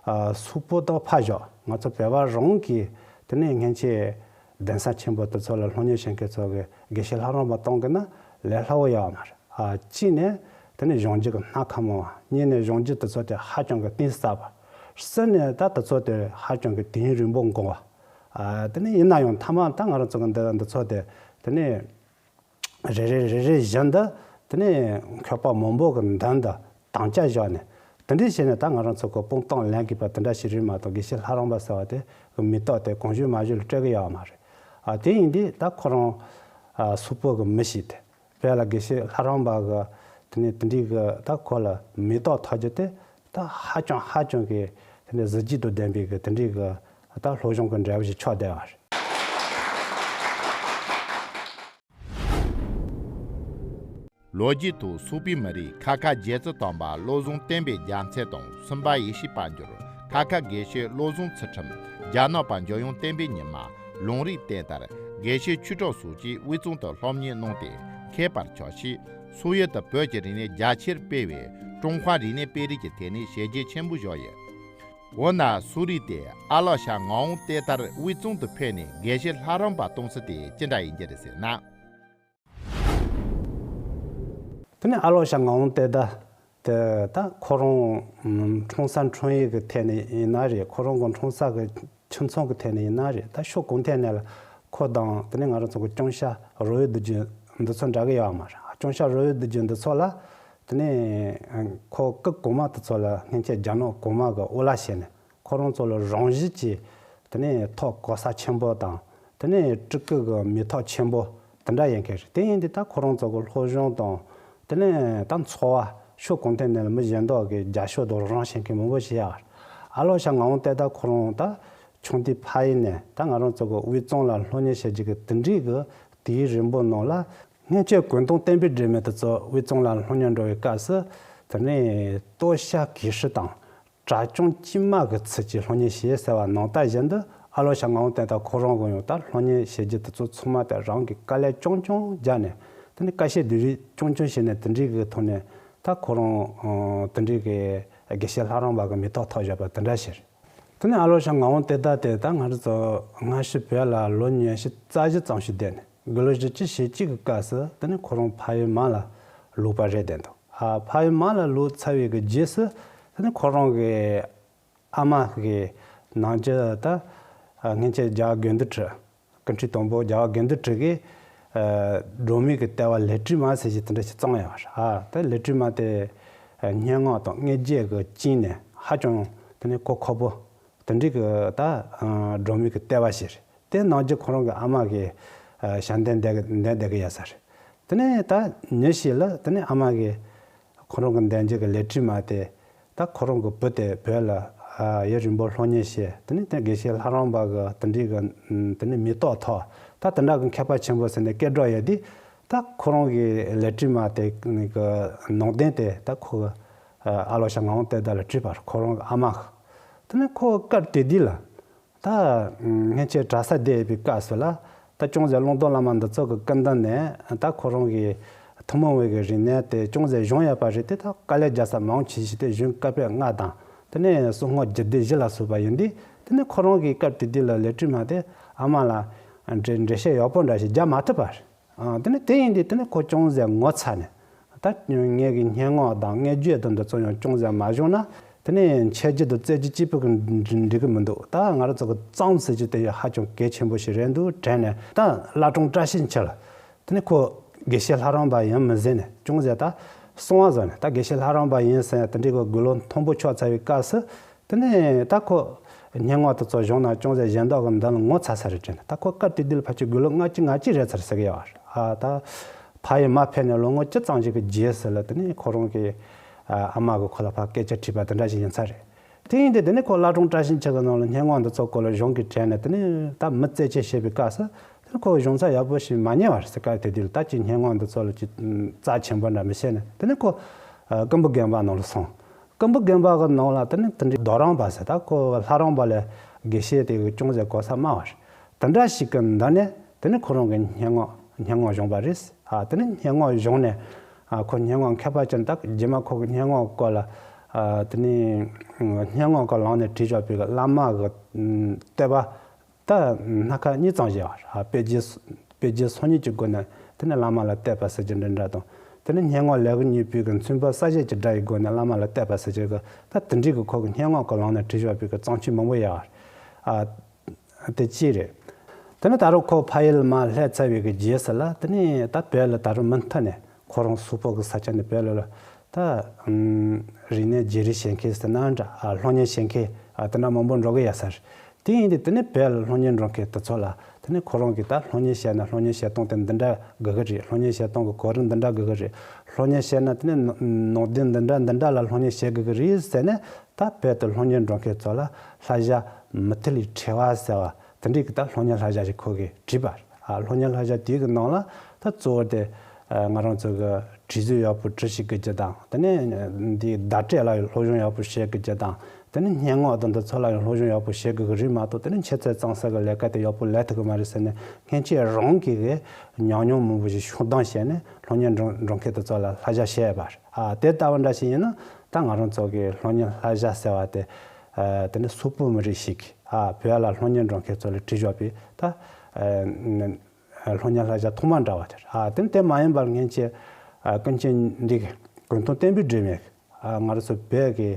ཨ་སུག་པོ་དང་ཕར་ཞོག་ང་ཚོ་བོད་པ་རང་གི་དེ་ནས་སྔོན་ཆད་གདན་ས་ཆེན་པོ་དེ་ཚོ་ལ་སློབ་གཉེར་བྱེད་མཁན་ཚོ་གི་དགེ་བཤེས་ལྷ་རམས་པ་གཏོང་གི་ན་ལས་སླ་བོ་ཡོད་མ་རེད། ཨ་གཅིག་ནས་དེ་ནས་གཞུང་རྒྱུ་གི་སྣ་ཁ་མང་བ། གཉིས་ནས་གཞུང་རྒྱུ་དེ་ཚོ་དེ་ཧ་ཅང་གི་གཏིང་ཟབ་པ། གསུམ་ནས་ད་དེ་ཚོ་དེ་ཧ་ཅང་གི་དུས་ཡུན་རིང་པོ་འགོར་བ། ཨ་དེ་ནས་ཡིན་ན་ཡང་མཐའ་མ་ད་ང་རང་ཚོ་གི་འདི་འདི་ཚོ་དེ་དེ་ནས་རེ་རེ་རེ་རེ་བཞིན་དུ་དེ་ནས་མཁས་པ་མང་པོ་གི་མདུན་དུ་དམ་བཅའ་བཞག་ནས་དེ་འདྲ་བྱས་ནས་ད་ང་རང་ཚོ་གི་སྤུངས་གཏོང་ལེན་དགོས་པ་དེ་འདྲ་ཞིག་རེད་མ་གཏོགས་དགེ་བཤེས་ལྷ་རམས་པ་ཟེར་བ་དེ་གི་མེ་ཏོག་དེ་གང་བྱུང་མང་བྱུང་ལ་སྤྲད་གི་ཡོད་མ་རེད། ཨ་དེ་ཡིན་དུས་ད་ཁོ་རང་ཨ་སུག་པོ་གི་མི་ཞིག་དེ། བོད་ལ་དགེ་བཤེས་ལྷ་རམས་པ་གི་དེ་ནས་དེ་འདྲའི་གི་ད་ཁོ་ལ་མེ་ཏོག་ཐོབ་རྒྱུ་དེ་ད་ཧ་ཅང་ཧ་ཅང་གི་དེ་འདྲའི་གཟི་བརྗིད་དང་ལྡན་པའི་གི་དེ་འདྲའི་གི་ད་སློབ་སྦྱོང་གི་འབྲས་བུ་ཞིག་ཆགས་བསྡད་པ་རེད། ལོ་རྒྱུས་ཐོག་སུག་པོའི་མི་རིགས་ཁ་ཁ་རྗེ་བཙུན་དམ་པ་བློ་བཟང་བསྟན་པའི་རྒྱལ་མཚན་དང་སེམས་དཔའ་ཡེ་ཤེས་དཔལ་འབྱོར། ཁ་ཁ་དགེ་བཤེས་བློ་བཟང་ཚུལ་ཁྲིམས། རྒྱ་ནག་པ་འཇམ་དབྱངས་བསྟན་པའི་ཉི་མ། ལུང་རིགས་བསྟན་དར། དགེ་བཤེས་ཆོས་གྲགས་སོགས་ཀྱིས་དབུས་གཙང་དུ་སློབ་གཉེར་གནང་སྟེ་མཁས་པར་གྱུར་ཅིང་། སོག་ཡུལ་དུ་བོད་ཀྱི་རིག་གནས་རྒྱ་ཆེར་སྤེལ་བས་ཀྲུང་ཧྭ་རིག་གནས་སྤེལ་རེས་ཀྱི་ཐད་ནས་བྱས་རྗེས་ཆེན་པོ་བཞག་ཡོད། འོ་ན་སུག་རིགས་དེ་ཨ་ལོ་ཤ་ངག་དབང་བསྟན་དར་དབུས་གཙང་དུ་ཕེབས་ནས་དགེ་བཤེས་ལྷ་རམས་པ་གཏོང་ས་དེ་ཅི་འདྲ་ཡིན་གྱི་རེད་ཟེར་ན། དེ་ནས་ཨ་ལོ་ཤ་ངག་དབང་བསྟན་དར་དེ་ད་ཁོ་རང་འཁྲུངས་ས་འཁྲུངས་ཡུལ་གྱི་ཐད་ནས་ཡིན་ན་རེད། ཁོ་རང་གི་འཁྲུངས་ས་གི་ཁྱིམ་ཚང་གི་ཐད་ནས་ཡིན་ན་རེད། ད་ཕྱོགས་གང་ཐད་ནས་ལ་ཁོ་དང་དེ་ནས་ང་རང་ཚོ་གི་ལྕང་ཤ་རོལ་བའི་རྡོ་རྗེ་འདི་ཚོ་འདྲ་གི་ཡོད་མ་རེད། ལྕང་ཤ་རོལ་བའི་རྡོ་རྗེ་འདི་ཚོ་ལ་དེ་ནས་ཁོ་སྐུ་གོང་མ་དེ་ཚོ་ལ་སྔོན་ཆད་རྒྱ་ནག་གོང་མ་གི་དབུ་བླ་བྱས་ནས། ཁོ་རང་ཚོ་ལ་རང་བཞིན་གྱིས་དེ་ནས་ཐོག་གོ་ས་ཆེན་པོ་དང་། དེ་ནས་སྤྲུལ་སྐུ་གི་མེ་ཏོག་ཆེན་པོ་དེ་འདྲ་ཡིན་མཁན་རེད། དེ་ཡིན་དུས་ད་ཁོ་རང་ཚོ་གི་སློབ་སྦྱོང་དང་། དེ་ནས་ད་འཚོ་བ་ཕྱོགས་གང་ཐད་ནས་ལ་མི་གཞན་དག་གི་རྒྱབ་སྐྱོར་དང་རོགས་རམ་བྱེད་མཁན་མང་པོ་ཞིག་ཡོད་རེད། ཨ་ལོ་ཤ་ངག་དབང་བསྟན་དར་ཁོ་རང་ད་ཆུང་དུས་ཕ་ཡུལ་ནས་ད་ང་རང་ཚོ་གི་དབུས་གཙང་ལ་སློབ་གཉེར་བྱེད་རྒྱུ་གི་དེ་འདྲའི་གི་དུས་ཡུན་རིང་པོ་ནང་ལ། སྔོན་ཆད་གུང་ཐང་བསྟན་པའི་སྒྲོན་མེ་དེ་ཚོ་དབུས་གཙང་ལ་སློབ་གཉེར་འགྲོ་བའི་སྐབས་སུ། དེ་ནས་སྟོད་ཤ་གི་ཧྲི་དང་། གྲྭ་ཆུང་དཀྱུས་མ་གི་ཚུལ་གྱིས་སློབ་གཉེར་བྱས་ཟེར་བ་ནང་ལྟར་བཞིན་དུ་ ཨ་ལོ་ཤ་ངག་དབང་བསྟན་དར་ཁོ་རང་གིས་ཡང་ད་སློབ་གཉེར་བྱེད་རྒྱུ་དེ་ཚོ་ཚང་མ་དེ་རང་གིས་དཀའ་ལས་རྐྱང་རྐྱང་བརྒྱབ་ནས། དེ་ནས་དཀའ་སྤྱད་སྡུག་རུས་རྐྱང་རྐྱང་བྱས་ནས། དེ་འདྲའི་གི་ཐོག་ནས་ད་ཁོ་རང་ཨ་དེ་འདྲའི་གི་དགེ་བཤེས་ལྷ་རམས་པ་གི་མེ་ཏོག་ཐོགས་བཞག་པ་དེ་འདྲ་ཞིག་རེད། དེ་ནས་ཨ་ལོ་ཤ་ངག་དབང་བསྟན་དར་དེ་ད་ང་རང་ཚོ་སྔ་ཕྱི་བོད་ལ་ལོ་ཉི་ཤུ་རྩ་བཞི་ཙམ་ཞིག་བསྡད་ནས། དགུང་ལོ་བཞི་བཅུ་ཞེ་གཅིག་གི་སྐབས་སུ་དེ་ནས་ཁོ་རང་ཕ་ཡུལ་མ་ལ་ལོག་པ་རེད་བསྡད་འདུག་ཨ་ཕ་ཡུལ་མ་ལ་ལོག་ཚར་བའི་གི་རྗེས་སུ། དེ་ནས་ཁོ་རང་གི་ཨ་མ་གི་ནང་གི་ད་ཨ་སྔོན་ཆད་རྒྱལ་བ་དགེ་འདུན་གྲུབ། སྐུ་ཕྲེང་དང་པོ་རྒྱལ་བ་དགེ་འདུན་གྲུབ་ཀྱིས་ཨ་སྒྲོལ་མའི་གི་ལྟེ་བ་ལེགས་བྲིས་མ་ཟེར་གྱི་དེ་འདྲ་ཞིག་བརྩམས་ཡོད་པ་རེད། ཨ་ད་ལེགས་བྲིས་མ་དེ་ཨ་སྙན་ངག་དང་སྔགས་རྒྱུད་ཀྱི་སྟེང་ནས་ཧ་ཅང་དེ་ནས་གོ་ཁག་པོ་དེ་འདྲའི་གི་ད་ཨ་སྒྲོལ་མའི་གི་ལྟེ་བ་ཞིག་རེད། དེ་ནང་གི་ཁོ་རང་གི་ཨ་མ་གི་ཨ་ཞལ་འདོན་བསྡད་གི་འདོན་བསྡད་གི་ཡོད་ས་རེད། དེ་ནས་ད་ཉིན་ཞིག་ལ་དེ་ནས་ཨ་མ་གིས་ཁོ་རང་གི་འདོན་རྒྱུ་གི་ལེགས་བྲིས་མ་དེ་ད་ཁོ་རང་གི་བུ་དེ་བོད་ལ་ཨ་ཡུན་རིང་པོ་སློབ་གཉེར་བྱས། དེ་ནས་དེ་དགེ་བཤེས་ལྷ་རམས་པ་གི་དེ་འདྲའི་གི་དེ་ནས་མེ་ཏོག་ཐོགས། ད་དེ་འདྲ་གི་མཁས་པ་ཆེན་པོ་ཟེར་ནས་སྐད་སྒྲོག་ཡོད་དུས། ད་ཁོ་རང་གི་ལེགས་བྲིས་མ་དེ་གི་ནང་དོན་དེ་ད་ཁོ་གི་ཨ་ཨ་ལོ་ཤ་ངག་དབང་བསྟན་དར་ལ་བྲིས་པ་རེད། ཁོ་རང་གི་ཨ་མ་གིས། དེ་ནས་ཁོ་སྐབས་དེ་དུས་ལ་ད་སྔོན་ཆད་གྲྭ་ས་བསྡད་ཡོད་པའི་སྐབས་སུ་ལ། ད་ཅུང་ཟད་ཀློང་རྡོལ་བླ་མ་འདི་ཚོ་གི་སྐུ་མདུན་ནས་ད་ཁོ་རང་གི་ཐུན་མོང་བའི་གི་རིག་གནས་དེ་ཅུང་ཟད་སྦྱོང་ཡོད་པ་རེད་དེ། ད་དཀའ་ལས་རྒྱག་ས་མང་ཆེ་ཞིག་དེ་གཞུང་བཀའ་པོད་ལྔ་དང་། དེ་ནས་གསུང་རྔོག་རྒྱུད་སྡེ་བཞི་ལ་སོགས་པ་ཡིན་དུས། དེ་ནས་ཁོ་རང་གིས་སྐབས་དེ་དུས་ལ་ལེགས་བྲིས་མ་དེ་ཨ་མ་ལ་འགྲེལ་འགྲེལ་བཤད་ཡག་པོ་འདྲ་ཞིག་རྒྱག་མ་ཐུབ་པ་རེད། ཨ་དེ་ནས་དེ་ཡིན་དུས་དེ་ནས་ཁོ་ཅུང་ཟད་ངོ་ཚ་ནས། ད་ངེད་ཀྱི་སྙན་ངག་དང་སྔགས་རྒྱུད་དང་འདི་ཚོ་ཡང་ཅུང་ཟད་མ་སྦྱངས་ན། དེ་ནས་འཆད་རྒྱུ་དང་རྩོད་རྒྱུ་གཅིག་པུ་གིས་འགྲིག་གི་མི་འདུག་ད་ང་རང་ཚོ་གི་རྩོམ་ཟེར་རྒྱུ་དེ་ཡང་ཧ་ཅང་གལ་ཆེན་པོ་ཞིག་རེད་འདུག་དྲན་ནས། ད་བླ་བྲང་བཀྲ་ཤིས་འཁྱིལ་དེ་ནས་ཁོ་དགེ་བཤེས་ལྷ་རམས་པ་ཡིན་མིན་ཟེར་ནས་ཅུང་ཟད་ད་གསང་བ་བཟོས་ནས། ད་དགེ་བཤེས་ལྷ་རམས་པ་ཡིན་ཟེར་ཡ་དེ་འདྲའི་གི་དགུང་ལོ་མཐོན་པོ་ཆགས་ཚར་བའི་སྐབས་སུ། དེ་ནས་ད་ཁོ་སྙན་ངག་དེ་ཚོ་སྦྱངས་ན་ཅུང་ཟད་གཞན་དག་གི་མདུན་ལ་ངོ་ཚ་ས་རེད་དྲན། ད་ཁོ་སྐབས་དེ་དུས་ལ་ཕལ་ཆེར་དགུང་ལོ་ལྔ་བཅུ་ང་གཅིག་རེད་ཚར་ཟེར་གི་ཡོད་རེད། ཨ་ད་ཕ་ཡུལ་མ་ཕེབས་ནས་ལོ་ངོ་བཅུ་ཙམ་ཞིག་གི་རྗེས་སུ་ལ། དེ་ནས་ཁོ་རང་གི་ཨ་མ་གིས་ཁོ་ལ་ཕར་སྐད་ཆ་དྲིས་པ་དེ་འདྲ་ཞིག་ཡིན་ས་རེད། དེ་ཡིན་དུས་དེ་ནས་ཁོ་བླ་བྲང་བཀྲ་ཤིས་འཁྱིལ་གི་ནང་ལ་སྙན་ངག་འདི་ཚོ་སྐོར་ལ་གཞུང་གི་དྲན་ནས། དེ་ནས་ད་མི་རྩད་གཅོད་བྱེད་པའི་སྐབས་སུ། དེ་ཁོ་གཞུང་ཚབ་ཡག་པོ་ཞིག་མ་རྙེད་པ་རེད་ཟེར། སྐབས་དེ་དུས་ལ་ད་ཅིག་སྙན་ངག་འདི་ཚོ་ལ་ཅིག་རྩ་ཆེན་པོ་འདྲ་མི་བྱེད་ནས། དེ་ནས་ཁོ་ཨ་ཀུམ་བུ་དགོན་པ་ནང་ལ་སོང་། ཀུམ་བུ་དགོན་པ་གི་ནང་ལ་དེ་ནས་དེ་འདྲའི་རྡོ་རམས་པ་ཟེར། ད་ཁོ་ལྷ་རམས་པ་ལས་དགེ་བཤེས་དེ་གི་ཅུང་ཟད་གོ་ས་དམའ་བ་རེད། དེ་འདྲ་ཞིག་གི་མདུན་ནས་དེ་ནས་ཁོ་རང་གིས་སྙན་ངག་སྙན་ངག་སྦྱངས་པ་རེད། ཨ་དེ་ནས་སྙན་ངག་སྦྱངས་ནས། ཨ་ཁོ་སྙན་ངག་མཁས་པ་ཅན། ད་རྗེས་མ་ཁོ་གི་སྙན་ངག་སྐོར་ལ་ཨ་དེ་ནས་སྙན་ངག་གི་ལམ་ནས་བྲིས་བཞག་པའི་གི་བླ་མ་གི་བསྟོད་པ་ད་སྣ་ཁ་གཉིས་ཙམ་བཞེས་པ། ཨ་དཔེ་རྒྱན་དཔེ་རྒྱན་སོ་གཉིས་ཀྱི་སྒོ་ནས་དེ་ནས་བླ་མ་ལ་བསྟོད་པ་ཟེར་རྒྱུ་འདྲ་འདྲ་དང་། དེ་ནས་སྙན་ངག་ལེའུ་གཉིས་པའི་གི་མཚུངས་པ་གསལ་བྱེད་ཀྱི་སྒྲ་ཡི་སྒོ་ནས་བླ་མ་ལ་བསྟོད་པ་ཟེར་རྒྱུ་གི། ད་དེ་འདྲའི་གི་ཁོ་གི་སྙན་ངག་གི་ལམ་ནས་བྲིས་བཞག་པའི་གི་བརྩམས་ཆོས་མང་པོ་ཡོད་པ། ཨ་དེ་གཅིག་རེད། དེ་ནས་ད་རུང་ཁོ་ཕ་ཡུལ་མར་སླེབས་ཚར་བའི་གི་རྗེས་སུ་ལ། དེ་ནས་ད་བོད་ལ་ད་རུང་མུ་མཐུད་ནས་ཁོ་རང་སོག་པོ་གི་ས་ཆ་ནས་བོད་ལ་ལ་ད་ཨམ་རིག་གནས་བརྗེ་རེས་བྱེད་མཁན་ཟེར་ན་འདྲ། ཨ་སློབ་གཉེར་བྱེད་མཁན་ཨ་དེ་འདྲ་མང་པོ་འགྲོ་གི་ཡོད་ས་རེད། དེ་ཡིན་དུས་དེ་ནས་བོད་ལ་སློབ་གཉེར་འགྲོ་མཁན་དེ་ཚོ་ལ། དེ་ནས་ཁོ་རང་གིས་ད་སློབ་གཉེར་བྱས་ན་སློབ་གཉེར་བྱེད་སྟངས་དེ་འདི་འདྲ་དགོས་གི་རེད། སློབ་གཉེར་བྱེད་སྟངས་ཀྱི་གོ་རིམ་འདི་འདྲ་དགོས་གི་རེད། སློབ་གཉེར་བྱས་ན་དེ་ནས་ནང་དོན་འདི་འདྲ་འདི་འདྲ་ལ་སློབ་གཉེར་བྱེད་དགོས་གི་རེད་ཟེར་ནས། ད་བོད་དུ་སློབ་གཉེར་འགྲོ་མཁན་ཚོ་ལ་བསླབ་བྱ་མུ་མཐུད་ལས་བྲི་བ་ཟེར་བ་དེ་འདྲའི་གི་ད་སློབ་གཉེར་བསླབ་བྱ་ཞིག་ཁོ་གིས་བྲིས་པ་རེད། ཨ་སློབ་གཉེར་བསླབ་བྱ་དེའི་གི་ནང་ལ་ད་གཙོ་བོ་དེ་ཨ་ང་རང་ཚོ་གི་བྲིས་གཟུགས་ཡག་པོ་བྲི་ཤེས་དགོས་རྒྱུ་དང་། དེ་ནས་འདི་བརྡ་སྤྲོད་ལ་ཡང་སློབ་སྦྱོང་ཡག་པོ་བྱེད་དགོས་རྒྱུ་དང་། དེ་ནས་སྙན་ངག་དང་འདི་ཚོ་ལ་ཡང་སློབ་སྦྱོང་ཡག་པོ་བྱེད་དགོས་གི་རེད་མ་གཏོགས། དེ་ནས་འཆད་རྩོད་རྩོམ་ས་གི་ལས་ཀ་དེ་ཡག་པོ་ལས་ཐུབ་གི་མ་རེད་ཟེར་ནས། སྔོན་ཆད་རང་གིས་གི་ཉམས་མྱོང་མང་པོ་ཞིག་ཤོག་ལྡང་བྱས་ནས་སློབ་གཉེར་འགྲོ་འགྲོ་མཁན་དེ་ཚོ་ལ་བསླབ་བྱ་བྱས་པ་རེད། ཨ་དེ་ལྟ་བུ་འདྲ་ཞིག་ཡིན་ན། ད་ང་རང་ཚོ་གི་སློབ་གཉེར་བསླབ་བྱ་ཟེར་བ་དེ། ཨ་དེ་ནི་སོག་པོ་མི་རིགས་ཤིག་གིས་ཨ་བོད་ལ་སློབ་གཉེར་འགྲོ་མཁན་ཚོ་ལ་བྲིས་བཞག་པའི་ད་ཨ་སློབ་གཉེར་བསླབ་བྱ་ཐོག་མ་འདྲ་བ་དེ་རེད། ཨ་དེ་ནི་དེ་མ་ཡིན་པར་སྔོན་ཆད་ཨ་ཀུན་མཁྱེན་འདི་གི་ཀུན་ཐང་བསྟན་པའི་སྒྲོན་མེ་གིས་ཨ་ང་རང་ཚོ་བོད་ཀྱི་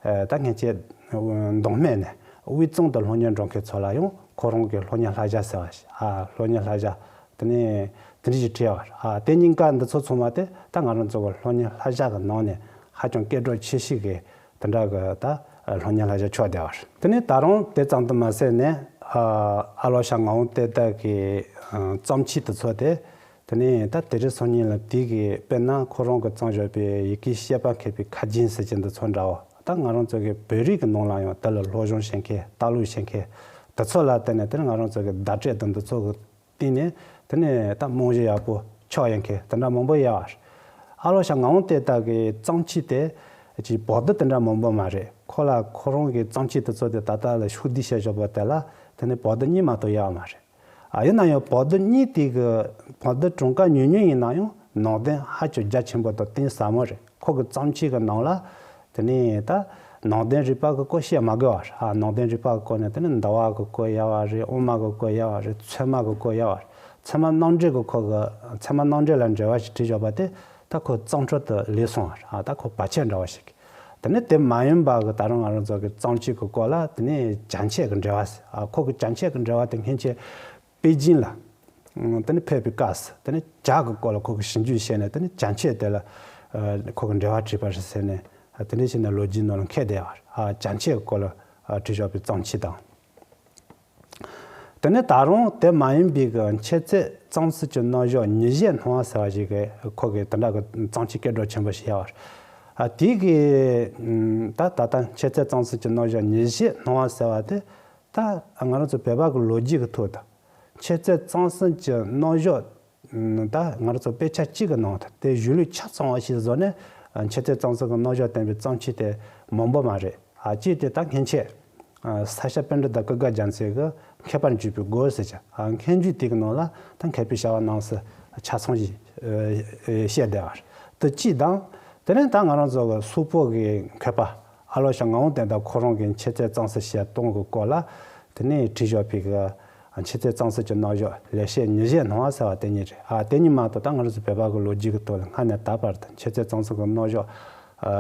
ཨ་ད་སྔོན་ཆད་མདོ་སྨད་ནས་དབུས་གཙང་དུ་སློབ་གཉེར་འགྲོ་མཁན་ཚོ་ལ་ཡང་ཁོ་རང་གི་སློབ་གཉེར་བསླབ་བྱ་ཟེར་བ་ཞིག་ཨ་སློབ་གཉེར་བསླབ་བྱ་དེ་ནས་དེ་འདྲ་ཞིག་བྲིས་པ་རེད། ཨ་དེ་གཉིས་ཀ་འདི་ཚོ་ཚང་མ་དེ་ད་ང་རང་ཚོ་གི་སློབ་གཉེར་བསླབ་བྱ་གི་ནང་ནས་ཧ་ཅང་སྐད་གྲགས་ཆེ་ཤོས་ཀྱི་དེ་འདྲ་གི་ད་སློབ་གཉེར་བསླབ་བྱ་ཆགས་བསྡད་པ་རེད། དེ་ནས་ད་རུང་དེ་ཙམ་དུ་མ་ཟད་ནས་ཨ་ཨ་ལོ་ཤ་ངག་དབང་བསྟན་དར་གི་ཨ་རྩོམ་ཆོས་དེ་ཚོ་དེ། དེ་ནས་ད་དེ་རིང་སང་ཉིན་ལ་དེ་གི་དཔེར་ན་ཁོ་རང་གིས་བརྩམས་བཞག་པའི་ཡི་གེ་བཤད་པ་མཁས་པའི་ཁ་རྒྱུན་ཟེར་གྱི་འདི་ཚོ་འདྲ་བོ། ད་ང་རང་ཚོ་གི་བོད་རིགས་ཀྱི་ནང་ལ་ཡང་དེ་ལ་སློབ་སྦྱོང་བྱེད་མཁན་ལྟ་ཀློག་བྱེད་མཁན་དེ་ཚོ་ལ་བརྟེན་ནས། དེ་ནས་ང་རང་ཚོ་གི་བརྡ་སྤྲོད་དང་འདི་ཚོ་གི་སྟེང་ནས་དེ་ནས་ད་རྨང་གཞི་ཡག་པོ་ཆགས་ཡོད་མཁན་དེ་འདྲ་མང་པོ་ཡོད་རེད། ཨ་ལོ་ཤ་ངག་དབང་བསྟན་དར་གི་རྩོམ་ཆོས་དེ་ཅིག་བོད་དུ་དེ་འདྲ་མང་པོ་མ་རེད། ཁོ་ལ་ཁོ་རང་གི་རྩོམ་ཆོས་དེ་ཚོ་དེ་ད་ལྟ་ལ་ཕྱོགས་བསྡུས་བྱས་བཞག་པ་དེ་ལ་ དེ་ནི་བོད་བསྡུ་གཉིས་མ་གཏོགས་ཡོད་མ་རེད། ཨ་ཡིན་ན་ཡང་བོད་བསྡུ་གཉིས་དེ་གི་བོད་བསྡུ་གྲངས་ཀ་ཉུང་ཉུང་ཡིན་ན་ཡང་ནང་དོན་ཧ་ཅང་རྒྱ་ཆེན་པོ་དང་གཏིང་ཟབ་མོ་རེད། ཁོ་གི་བརྩམས་ཆོས་ཀྱི་ནང་ལ་དེ་ནས་ད་ནང་དོན་རིག་པ་གི་སྐོར་བཤད་མ་དགོས་པ་རེད། ཨ་ནང་དོན་རིག་པ་གི་སྐོར་ནས་དེ་ནི་འདུལ་བ་གི་སྐོར་ཡོད་པ་རེད། དབུ་མ་གི་སྐོར་ཡོད་པ་རེད། ཚད་མ་གི་སྐོར་ཡོད་པ་རེད། ཚད་མ་རྣམ་འགྲེལ་གི་ཁོ་གི་ཚད་མ་རྣམ་འགྲེལ་ལ་འགྲེལ་བ་ཞིག་བྲིས་བཞག་པ་དེ་ད་ཁོ་གཙང་ཕྲོད་དུ་ལུས་སོང་བ་རེད། ཨ་ད་ཁོ་བར་ཆད་འདྲ་བ་ཞིག་དེ་ནི་དེ་མ་ཡིན་པ་གི་ད་རུང་ང་རང་ཚོ་གི་བརྩམས་ཆོས་ཀྱི་སྐོར་ལ་དེ་ནི་བྱང་ཆེབ་ཀྱི་འགྲེལ་བ་ཟེར། ཨ་ཁོ་གི་བྱང་ཆེབ་ཀྱི་འགྲེལ་བ་དེ་སྔོན་ཆད་པེ་ཅིན་ལ་ཨང་དེ་ནི་ཕེབས་པའི་སྐབས་སུ་དེ་ནི་བྱ་གི་སྐོར་ལ་ཁོ་གི་ཞིབ་འཇུག་བྱས་ནས་དེ་ནི་བྱང་ཆེབ་དེ་ལ་ཨ་ཁོ་གི་འགྲེལ་བ་བྲིས་པ་རེད་ཟེར་ནས་ཨ་དེ་འདྲ་བྱས་ནས་ལོ་རྒྱུས་ནང་ལ་འཁོད་བསྡད་ཡོད་རེད། ཨ་བྱང་ཆེབ་ཀྱི་སྐོར་ལ་ཨ་བྲིས་བཞག་པའི་བརྩམས་ཆོས་དང་། དེ་ནས་ད་རུང་དེ་མ་ཡིན་པའི་གི་འཆད་རྩོད་རྩོམ་གསུམ་གྱི་རྣམ་གཞག་ཉིད་བཞིན་སྣང་བ་ཟེར་བ་ཞིག་གི་ཁོ་གི་དེ་འདྲ་གི་བརྩམས་ཆོས་སྐད་གྲགས་ཆེན་པོ་ཞིག་ཡོད་རེད། ཨ་དེ་གི་ཨམ་ད་ད་ལྟ་འཆད་རྩོད་རྩོམ་གསུམ་གྱི་རྣམ་གཞག་ཉིད་བཞིན་སྣང་བ་ཟེར་བ་དེ་ད་ང་རང་ཚོ་བོད་པ་གི་ལོ་རྒྱུས་ཀྱི་ཐོག་ཏུ་འཆད་རྩོད་རྩོམ་གསུམ་གྱི་རྣམ་གཞག་ད་ང་རང་ཚོ་དཔེ་ཆ་གཅིག་གི་ནང་དུ་དེ་གཞུང་ལུགས་ཆ་ཚང་བ་ཞིག་བཟོ་ནས་འཆད་རྩོད་རྩོམ་གསུམ་གྱི་རྣམ་གཞག་བསྟན་པའི་བརྩམས་ཆོས་དེ་མང་པོ་མ་རེད། ཨ་གཅིག་དེ་ད་སྔོན་ཆད་ཨ་ས་སྐྱ་པཎྜི་ཏ་ཀུན་དགའ་རྒྱལ་མཚན་གྱི་མཁས་པར་འཇུག་པའི་སྒོ་ཟེར་གྱི་ཨ་མཁས་འཇུག་དེ་གི་ནང་ལ་ད་མཁས་པའི་བྱ་བ་རྣམས་སུ་ཆ་ཚང་ཞིག་ཨ་བཤད་བསྡད་པ་རེད། དེ་གཅིག་དང་། དེ་ནས་ད་ང་རང་ཚོ་གི་སུག་པོ་གི་མཁས་པ་ཨ་ལོ་ཤ་ངག་དབང་བསྟན་དར་ཁོ་རང་གི་འཆད་རྩོད་རྩོམ་གསུམ་ཞེས་སྟོང་གི་སྐོར་ལ་དེ་ནས་བྲིས་བཞག་པའི་གི་འཆད་རྩོད་རྩོམ་གསུམ་གྱི་རྣམ་གཞག་ལེགས་བཤད་ཉིད་བཞིན་སྣང་བ་ཟེར་བ་དེ་ཉིད་རེད། ཨ་དེ་ཉིད་མ་གཏོགས་ད་ང་རང་ཚོ་བོད་པ་གི་ལོ་རྒྱུས་ཀྱི་ཐོག་ལ་སྔ་ནས་ད་བར་དུ་འཆད་རྩོད་རྩོམ་གསུམ་གྱི་རྣམ་གཞག་ཨ་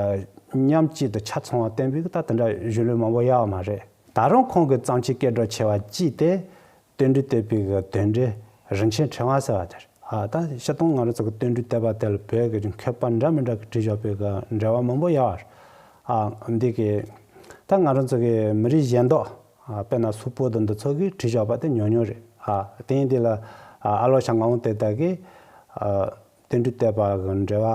མཉམ་གཅིག་ཏུ་ཆ་ཚང་བ་བསྟན་པའི་ད་དེ་འདྲ་གཞུང་ལུགས་མང་པོ་ཡོད་པ་མ་རེད། ད་རུང་ཁོང་གི་བརྩམས་ཆོས་སྐད་གྲགས་ཆེ་བ་གཅིག་དེ་དོན་འགྲེལ་བསྟོད་པའི་གི་དོན་འགྲེལ་རིན་ཆེན་ཕྲེང་བ་ཟེར་བ་དེ་རེད། ཨ་ད་སྤྱིར་བཏང་ང་རང་ཚོ་གི་དོན་འགྲེལ་བསྟོད་པ་དེ་ལ་བོད་ཀྱི་མཁས་པ་འདྲ་མི་འདྲ་གིས་བྲིས་བཞག་པའི་གི་འགྲེལ་བ་མང་པོ་ཡོད་པ་རེད། ཨ་འདི་གི་ད་ང་རང་ཚོ་གི་མི་རིགས་གཞན་དག་ཨ་དཔེར་ན་སུག་པོ་དང་འདི་ཚོ་གིས་བྲིས་བཞག་པ་དེ་ཉུང་ཉུང་རེད། ཨ་དེ་ཡིན་དུས་ལ་ཨ་ཨ་ལོ་ཤ་ངག་དབང་བསྟན་དར་གིས་ཨ་དོན་འགྲེལ་བསྟོད་པ་གི་འགྲེལ་བ་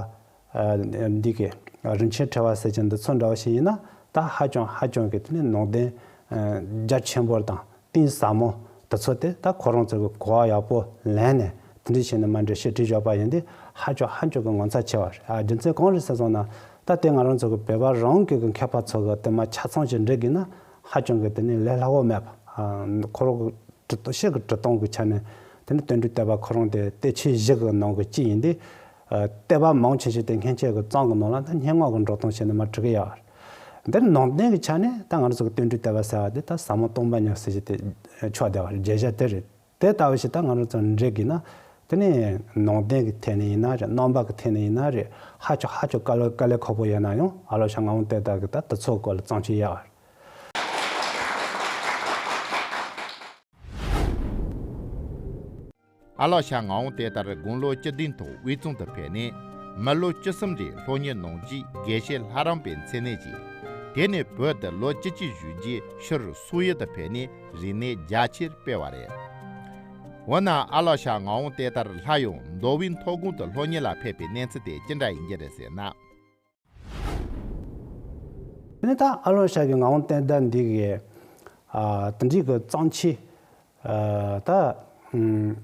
ཨ་འདི་གི་རིན་ཆེན་ཕྲེང་བ་ཟེར་གྱི་འདི་ཚོ་འདྲ་བ་ཞིག་ཡིན་ན་ད་ཧ་ཅང་ཧ་ཅང་གི་དེ་ནི་ནང་དོན་ཨ་རྒྱ་ཆེན་པོ་དང་གཏིང་ཟབ་མོ་དེ་ཚོ་དེ་ད་ཁོ་རང་ཚོ་གི་གོ་བ་ཡག་པོ་ལེན་ནས་དེ་འདྲ་བྱས་ནས་མར་འགྲེལ་བཤད་བྲིས་བཞག་པ་ཡིན་དུས་ཧ་ཅང་ཧ་ཅང་གི་ངོ་མཚར་ཆེ་བ་རེད། ཨ་རྒྱུ་མཚན་གང་རེད་ཟེར་སོང་ན་ད་དེ་ང་རང་ཚོ་གི་བོད་པ་རང་གི་གི་མཁས་པ་ཚོ་གི་དེ་མ་ཆ་ཚང་ཞིག་འགྲིག་གི་ན་ཧ་ཅང་གི་དེ་ནི་ལས་སླ་བོ་མེད་པ། ཨ་ཁོ་རང་གི་གྲུབ་ཐོབ་ཕྱིར་གྱི་གྲུབ་སྟངས་ཀྱི་ཆ་ནས་དེ་ནི་དོན་འགྲེལ་བསྟོད་པ་ཁོ་རང་དེ་གཏེར་ཆོས་བཞི་གི་ནང་གི་གཅིག་ཡིན་དུས། ཨ་བསྟོད་པ་མང་ཆེ་ཤོས་དེ་སྔོན་ཆད་ཀྱི་རྩོམ་གྱི་ནང་ལ་ད་སྙན་ངག་གི་འགྲོ་སྟངས་བྱས་ནས་མར་བྲིས་ཀྱི་ཡོད་རེད། འདིར་ནང་བསྟན་གྱི་ཆ་ནས་ད་ང་རང་ཚོ་གི་དོན་འགྲེལ་བསྟོད་པ་ཟེར་བ་དེ་ད་ཟབ་མོ་སྟོང་པ་ཉིད་ཟེར་གྱི་དེ་ཆགས་བསྡད་པ་རེད། བརྗོད་བྱ་དེ་རེད། དེ་ལྟ་བུ་ཞིག་ད་ང་རང་ཚོ་འགྲིག་གི་ན་དེ་ནི་ནང་བསྟན་གྱི་ཐད་ནས་ཡིན་ན་རེད། རྣམ་པ་གི་ཐད་ནས་ཡིན་ན་རེད། ཧ་ཅང་ཧ་ཅང་དཀའ་ལས་དཀའ་ལས་ཁག་པོ་ཡོད་ན་ཡང་ཨ་ལོ་ཤ་ངག་དབང་བསྟན་དར་གྱི་ད་དེ་ཚོ་སྐོར་ལ་བརྩམས་ཆོས་ཡོད་རེད། ཨ་ལོ་ཤ་ངག་དབང་བསྟན་དར་དགུང་ལོ་བཅུ་བདུན་ཐོག་དབུས་གཙང་དུ་ཕེབས་ནས་མི་ལོ་བཅུ་གསུམ་རིང་སློབ་གཉེར་གནང་རྗེས་དགེ་བཤེས་ལྷ་རམས་པའི་མཚན་གནས་ཀྱིས། དེ་ནས་བོད་དུ་ལོ་བཅུ་གཅིག་བཞུགས་རྗེས་ཕྱིར་སུའུ་ཡི་དུ་ཕེབས་ནས་རིག་གནས་རྒྱ་ཆེར་སྤེལ་བ་རེད། འོ་ན་ཨ་ལོ་ཤ་ངག་དབང་བསྟན་དར་ལྷ་ཡུལ་མདོ་དབུས་མཐོ་སྒང་དུ་སློབ་གཉེར་ལ་ཕེབས་པའི་གནས་ཚུལ་དེ་ཅི་འདྲ་ཡིན་གྱི་རེད་ཟེར་ན། དེ་ནས་ད་ཨ་ལོ་ཤ་གི་ངག་དབང་བསྟན་དར་འདི་གི་ཨ་དེ་འདྲའི་གི་བརྩམས་ཆོས་ཨ་ད་ཨམ་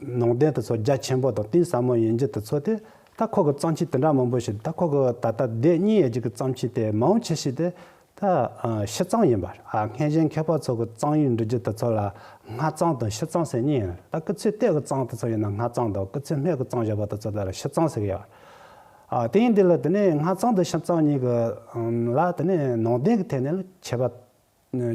ནང་དོན་དེ་ཚོ་རྒྱ་ཆེན་པོ་དང་གཏིང་ཟབ་མོ་ཡིན་རྒྱུ་དེ་ཚོ་དེ་ད་ཁོ་གི་བརྩམས་ཆོས་དེ་འདྲ་མང་པོ་ཞིག་ད་ཁོ་གི་ད་ལྟ་སྡེ་གཉིས་ཡོད་རྒྱུ་གི་བརྩམས་ཆོས་དེ་མང་ཆེ་ཤོས་དེ་ད་ཨ་ཕྱི་རྩོམ་ཡིན་པ་རེད། ཨ་སྔོན་བྱོན་མཁས་པ་ཚོ་གི་རྩོམ་ཡིག་འབྲི་རྒྱུ་དེ་ཚོ་ལ་སྔ་རྩོམ་དང་ཕྱི་རྩོམ་ཟེར་གཉིས་ཡོད་རེད། ད་སྐུ་ཚེ་སྟོད་ཀྱི་རྩོམ་དེ་ཚོ་ཡིན་ན་སྔ་རྩོམ་དང་། སྐུ་ཚེ་སྨད་ཀྱི་རྩོམ་བྱས་པ་དེ་ཚོ་ལ་ཕྱི་རྩོམ་ཟེར་གི་ཡོད་རེད། ཨ་དེ་ཡིན་དུས་ལ་དེ་ནས་སྔ་རྩོམ་དང་ཕྱི་རྩོམ་གཉིས་ཀྱི་ཨམ་ལ་དེ་ནས་ནང་དོན་གྱི་ཐད་ནས་ལ་ཁྱད་པར་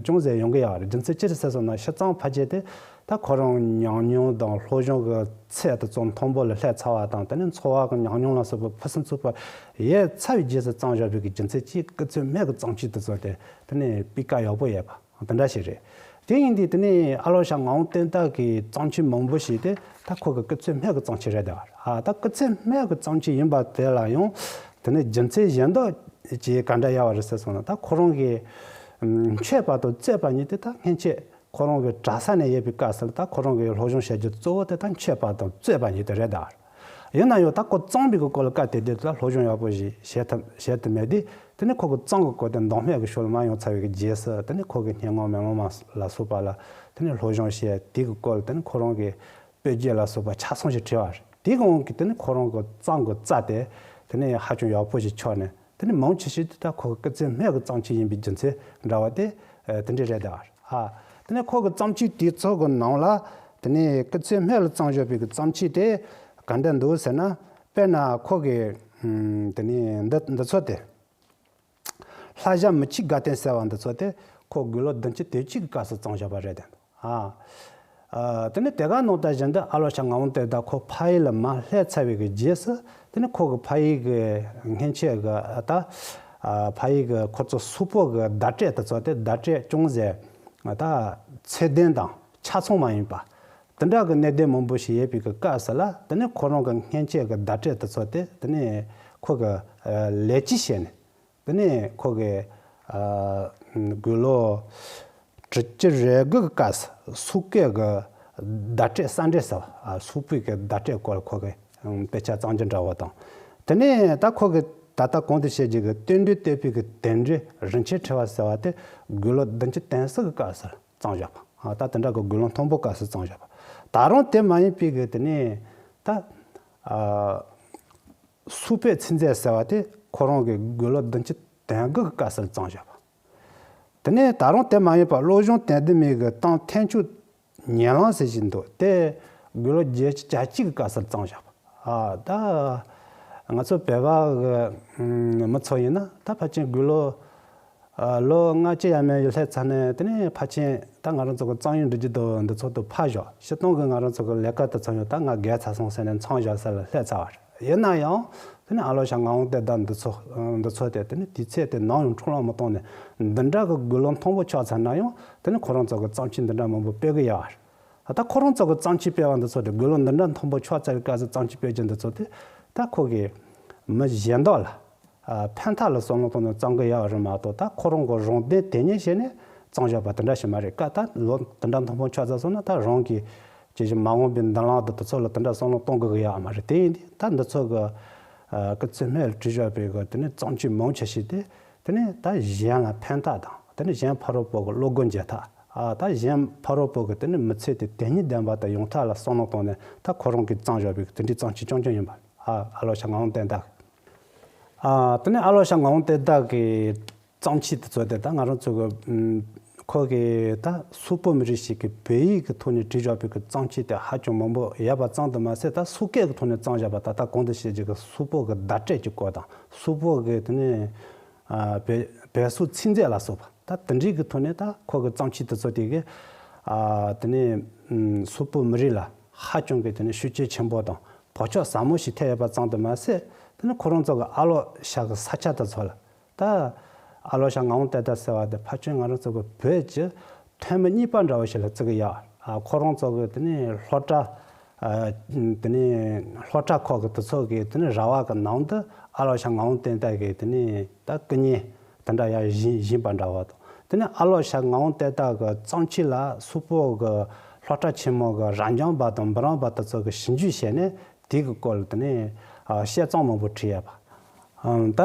ཅུང་ཟད་ཡོང་གི་ཡོད་རེད། རྒྱུ་མཚན་ཅི་རེད་ཟེར་སོང་ན་ཕྱི་རྩོམ་ཕལ་ཆེར་དེ་ད་ཁོ་རང་ཉམས་མྱོང་དང་སློབ་སྦྱོང་གི་ཚད་དེ་ཚོ་མཐོན་པོ་ལ་སླེབས་ཚར་བ་དང་། དེ་ནས་འཚོ་བ་གི་ཉམས་མྱོང་ལ་སོགས་པའི་ཕུན་སུམ་ཚོགས་པ་ཡོད་ཚར་བའི་རྗེས་སུ་བརྩམས་བཞག་པའི་གི་རྒྱུ་མཚན་གྱིས་སྐུ་ཚེ་སྨད་ཀྱི་བརྩམས་ཆོས་དེ་ཚོ་དེ་དེ་ནས་སྤུས་ཀ་ཡག་པོ་ཡོད་པ་དེ་འདྲ་ཞིག་རེད། དེ་ཡིན་དུས་དེ་ནས་ཨ་ལོ་ཤ་ངག་དབང་བསྟན་དར་གྱི་བརྩམས་ཆོས་མང་པོ་ཞིག་དེ་ད་ཁོ་གི་སྐུ་ཚེ་སྨད་ཀྱི་བརྩམས་ཆོས་རེད་དེ་བ། ཨ་ད་སྐུ་ཚེ་སྨད་ཀྱི་བརྩམས་ཆོས་ཡིན་པ་དེ་ལ་ཡང་དེ་ནས་རྒྱུ་མཚན་གཞན་དག་ཅིག་ག་འདྲ་ཡོད་པ་རེད་ཟེར་སོང་ན། ད་ཁོ་རང་གི་མཆོད་པ་དང་རྩོད་པ་གཉིས་དེ་ད་སྔོན་ཆད་ཁོ་རང་གི་གྲྭ་ས་ནས་ཡོད་པའི་སྐབས་སུ་ད་ཁོ་རང་གི་སློབ་སྦྱོང་བྱ་རྒྱུ་གཙོ་བོ་དེ་ད་མཆོད་པ་དང་རྩོད་པ་གཉིས་དེ་རེད་དེ་བ། ཡིན་ན་ཡང་ད་ཁོ་རྩོམ་པའི་གི་སྐོར་ལ་སྐབས་དེ་དུས་ད་སློབ་སྦྱོང་ཡག་པོ་ཞིག་བྱེད་ཐུབ་བྱེད་ཐུབ་མེད་དུས། དེ་ནས་ཁོ་གི་རྩོམ་གྱི་སྐོར་དེ་མདོ་སྨད་ཀྱི་ཕྱོགས་ལ་མར་ཡོང་ཚར་བའི་གི་རྗེས་སུ། དེ་ནས་ཁོ་གི་སྙན་ངག་མེ་ལོང་མ་ལ་སོགས་པ་ལ་དེ་ནས་སློབ་སྦྱོང་བྱས། དེ་གི་སྐོར་ལ་དེ་ནས་ཁོ་རང་གི་དཔེ་རྒྱན་ལ་སོགས་པ་ཆ་ཚང་ཞིག་བྲིས་པ་རེད། དེ་གི་དབང་གིས་དེ་ནས་ཁོ་རང་གི་རྩོམ་གྱི་རྩ་དེ་དེ་ནས་ཧ་ཅང་ཡག་པོ་ཞིག་ཆགས་ནས། དེ་ནས་མང་ཆེ་ཤོས་དེ་ད་ཁོ་གི་སྐུ་ཚེ་སྨད་ཀྱི་བརྩམས་ཆོས་ཡིན་པའི་རྒྱུ་མཚན་འདྲ་བ་དེ་དེ་འདྲ་རེད་དེ་བ། ཨ་ དེ་ནས་ཁོ་གི་བརྩམས་ཆོས་དེ་ཚོ་གི་ནང་ལ་དེ་ནས་སྐུ་ཚེ་སྨད་ལ་བརྩམས་བཞག་པའི་གི་བརྩམས་ཆོས་དེ་ག་འདྲ་འདུག་ཟེར་ན། དཔེར་ན་ཁོ་གི་ཨམ་དེ་ནས་འདི་འདི་ཚོ་དེ། ལྷ་བྱམས་མི་ཕྱེད་དགའ་སྟོན་ཟེར་བ་འདི་ཚོ་དེ་ཁོ་དགུང་ལོ་བདུན་ཅུ་དོན་གཅིག་གི་སྐབས་སུ་བརྩམས་བཞག་པ་རེད་དེ། ཨ། ཨ། དེ་ནས་དེ་ག་ནང་ལྟར་བཞིན་དུ་ཨ་ལོ་ཤ་ངག་དབང་དོན་དག་ཁོ་ཕ་ཡུལ་ལ་མར་སླེབས་ཚར་བའི་གི་རྗེས་སུ། དེ་ནས་ཁོ་གི་ཕ་ཡུལ་གི་སྔོན་ཆད་གི་ད། ཨ། ཕ་ཡུལ་གི་ཁོ་ཚོ་སོག་པོ་གི་བརྡ་སྤྲོད་དེ་ཚོ་དེ་བརྡ་སྤྲོད་ཅུང་ཟད་ད་ཚད་ལྡན་དང་ཆ་ཚང་མ་ཡིན་པ། དེ་འདྲ་གི་གནད་དོན་མང་པོ་ཞིག་ཡོད་པའི་གི་སྐབས་སུ་ལ། དེ་ནས་ཁོ་རང་གི་སྔོན་ཆད་གི་བརྡ་སྤྲོད་དེ་ཚོ་དེ་དེ་ནས་ཁོ་གི་ལེགས་བཅོས་བྱས་ནས། དེ་ནས་ཁོ་གི་ཨ་དགུང་ལོ་དྲུག་ཅུ་རེ་དགུ་གི་སྐབས་སུ་སོག་སྐད་ཀྱི་བརྡ་སྤྲོད་གསར་འགྲེལ་ཟེར་བ། ཨ། སོག་པོའི་གི་བརྡ་སྤྲོད་སྐོར་ཁོ་གི་དཔེ་ཆ་བརྩམས་རྒྱུ་འདྲ་བོ་དང་། དེ་ནས་ད་ཁོ་གི་ད་ལྟ་གོང་དུ་བཤད་རྒྱུ་གི་བསྟན་འགྲོའི་བསྟོད་པའི་གི་དོན་འགྲེལ་རིན་ཆེན་ཕྲེང་བ་ཟེར་བ་དེ་དགུང་ལོ་བདུན་ཅུ་དོན་གསུམ་གི་སྐབས་སུ་བརྩམས་བཞག་པ། ཨ། ད་དེ་འདྲ་གི་དགུང་ལོ་མཐོན་པོ་སྐབས་སུ་བརྩམས་བཞག་པ། ད་རུང་དེ་མ་ཡིན་པའི་གི་དེ་ནས་ད་ཨ། སོག་པོའི་ཚིག་མཛོད་ཟེར་བ་དེ་ཁོ་རང་གི་དགུང་ལོ་བདུན་ཅུ་དོན་དགུ་གི་སྐབས་སུ་བརྩམས་བཞག་པ། དེ་ནས་ད་རུང་དེ་མ་ཡིན་པར་བློ་སྦྱོང་དོན་བདུན་མའི་གི་གཏམ་ཐེག་མཆོག་ཉེ་ལམ་ཟེར་བཞིན་འདུག་དེ་དགུང་ལོ་བརྒྱད་ཅུ་གྱ་གཅིག་གི་སྐབས་སུ་བརྩམས་བཞག་པ། ཨ། ད་ང་ཚོ་བོད་པ་གི་མི་ཚོ་ཡིན་ན་ད་ཕལ་ཆེར་དགུང་ལོ་ཨ། ལོ་ལྔ་བཅུ་ཡས་མས་ཡོད་སླེབས་ཚར་ནས། དེ་ནས་ཕལ་ཆེར་ད་ང་རང་ཚོ་གི་རྩོམ་ཡིག་འབྲི་རྒྱུ་དང་འདི་ཚོ་དང་ཕར་བཞག་སྤྱིར་བཏང་གི་ང་རང་ཚོ་གི་ལས་ཀ་དེ་ཚོ་ཡང་ད་ང་རྒས་ཚར་སོང་ཟེར་ནས་མཚམས་བཞག་ས་ལ་སླེབས་ཚར་བ་རེད། ཡིན་ན་ཡང་དེ་ནས་ཨ་ལོ་ཤ་ངག་དབང་དོན་དག་འདི་ཚོ་འདི་ཚོ་དེ་དེ་ནས་དུས་ཚོད་དེ་ནམ་ཡང་འཕྲོ་བརླག་མི་གཏོང་ནས། འདི་འདྲ་གི་དགུང་ལོ་མཐོན་པོ་ཆགས་ཚར་ན་ཡང་དེ་ནས་ཁོ་རང་ཚོ་གི་རྩོམ་ཆོས་འདི་འདྲ་མང་པོ་སྤེལ་གི་ཡོད་རེད། ད་ཁོ་རང་ཚོ་གི་རྩོམ་ཆོས་སྤེལ་བ་འདི་ཚོ་དེ་དགུང་ལོ་འདི་འདྲ་མཐོན་པོ་ཆགས་ཚར་བའི་སྐབས་སུ་རྩོམ་ཆོས་སྤེལ་རྒྱུ་འདི་ཚོ་དེ་ད་ཁོ་གི་མི་གཞན་དག་ལ་ཨ་ཕན་ཐོགས་ལ་བསམ་བློ་གཏོང་ནས་བརྩམས་གི་ཡོད་རེད་མ་གཏོགས། ད་ཁོ་རང་གི་རང་དོན་དོན་གཉེར་བྱས་ནས་བརྩམས་བཞག་པ་དེ་འདྲ་ཞིག་མ་རེད། ཀ་ད་ལོ་དེ་འདྲ་མཐོན་པོ་ཆགས་ཚར་སོང་ན་ད་རང་གི་ཇི་བཞིན་མ་འོངས་པའི་མདུན་ལམ་དང་དེ་ཚོ་ལ་དེ་འདྲ་བསམ་བློ་གཏོང་དགོས་ཀྱི་ཡོད་མ་རེད། དེ་ཡིན་དུས་ད་འདི་ཚོ་གི་ཨ་སྐུ་ཚེ་སྨད་ལ་བྲིས་བཞག་པའི་གི་དེ་ནས་རྩོམ་ཆོས་མང་ཆེ་ཞིག་དེ་དེ་ནས་ད་གཞན་ལ་ཕན་ཐོགས་དང་། དེ་ནས་གཞན་ཕ་རོལ་པོ་གི་བློ་སྒོ་འབྱེད་ཐབས། ཨ། ད་གཞན་ཕ་རོལ་པོ་གི་དེ་ནས་མི་ཚེ་དེ་དོན་གཉེར་ལྡན་པ་དང་ཡོང་ཐབས་ལ་བསམ་བློ་བཏང་ནས་ད་ཁོ་རང་གིས་བརྩམས་བཞག་པའི་དེ་འདྲའི་རྩོམ་ཆོས་རྐྱང་རྐྱང་ཡིན་པ། ཨ། ཨ་ལོ་ཤ་ངག་དབང་བསྟན་དར། ཨ། དེ་ནས་ཨ་ལོ་ཤ་ངག་དབང་བསྟན་དར་གི་རྩོམ་ཆོས་དེ་ཚོ་དེ་ད་ང་རང་ཚོ་གི་ཨམ་ཁོ་གི་ད་སོག་པོ་མི་རིགས་ཤིག་གི་བོད་ཡིག་གི་ཐོག་ནས་བྲིས་བཞག་པའི་གི་རྩོམ་ཆོས་དེ་ཧ་ཅང་མང་པོ་ཡོད་པ་ཙམ་དུ་མ་ཟད། ད་སོག་སྐད་གི་ཐོག་ནས་བརྩམས་བཞག་པ་ད་ལྟ་གོང་དུ་བཤད་རྒྱུ་གི་སོག་པོ་གི་བརྡ་སྤྲོད་ཀྱི་སྐོར་དང་། སོག་པོ་གི་དེ་ནས་ཨ་བོད་བོད་སོག་ཚིག་མཛོད་ལ་སོགས་པ། ད་དེ་འདྲའི་གི་ཐོག་ནས་ད་ཁོ་གི་རྩོམ་ཆོས་དེ་ཚོ་དེ་གི་ཨ་དེ་ནས་ཨམ་སོག་པོ་མི་རིགས་ལ་ཧ་ཅང་གི་དེ་ནས་ཤུགས་རྐྱེན་ཆེན་པོ་དང་བག་ཆགས་ཟབ་མོ་ཞིག་ཐེབས་ཡོད་པ་ཙམ་དུ་མ་ཟད། དེ་ནས་ཁོ་རང་ཚོ་གི་ཨ་ལོ་ཤ་གི་ས་ཆ་དེ་ཚོ་ལ་ད་ཨ་ལོ་ཤ་ངག་དབང་བསྟན་དར་ཟེར་བ་དེ་ཕལ་ཆེར་ང་རང་ཚོ་གི་བོད་ཀྱི་ཐོན་མི་གཉིས་པ་འདྲ་བོ་ཞིག་ལ་བརྩི་གི་ཡོད། ཨ། ཁོ་རང་ཚོ་གི་དེ་ནས་སློབ་གྲྭ། ཨ། དེ་ནས་སློབ་གྲྭ་ཁག་གི་དེ་ཚོ་གི་དེ་ནས་ར་བ་གི་ནང་དུ་ཨ་ལོ་ཤ་ངག་དབང་བསྟན་དར་གི་དེ་ནས་ད་སྐུ་བརྙན་དེ་འདྲ་ཡང་བཞེངས་བཞེངས་པ་འདྲ་བོ་དང་། དེ་ནས་ཨ་ལོ་ཤ་ངག་དབང་བསྟན་དར་གི་རྩོམ་ཆོས་ལ་སོག་པོ་གི་སློབ་གྲྭ་ཆེན་མོ་གི་རབ་འབྱམས་པ་དང་འབུམ་རམས་པ་དེ་ཚོ་གི་ཞིབ་འཇུག་བྱས་ནས་དེ་གི་སྐོར་ལ་དེ་ནས་ཨ་དཔྱད་རྩོམ་མང་པོ་བྲིས་ཡོད་པ། ཨ། ད་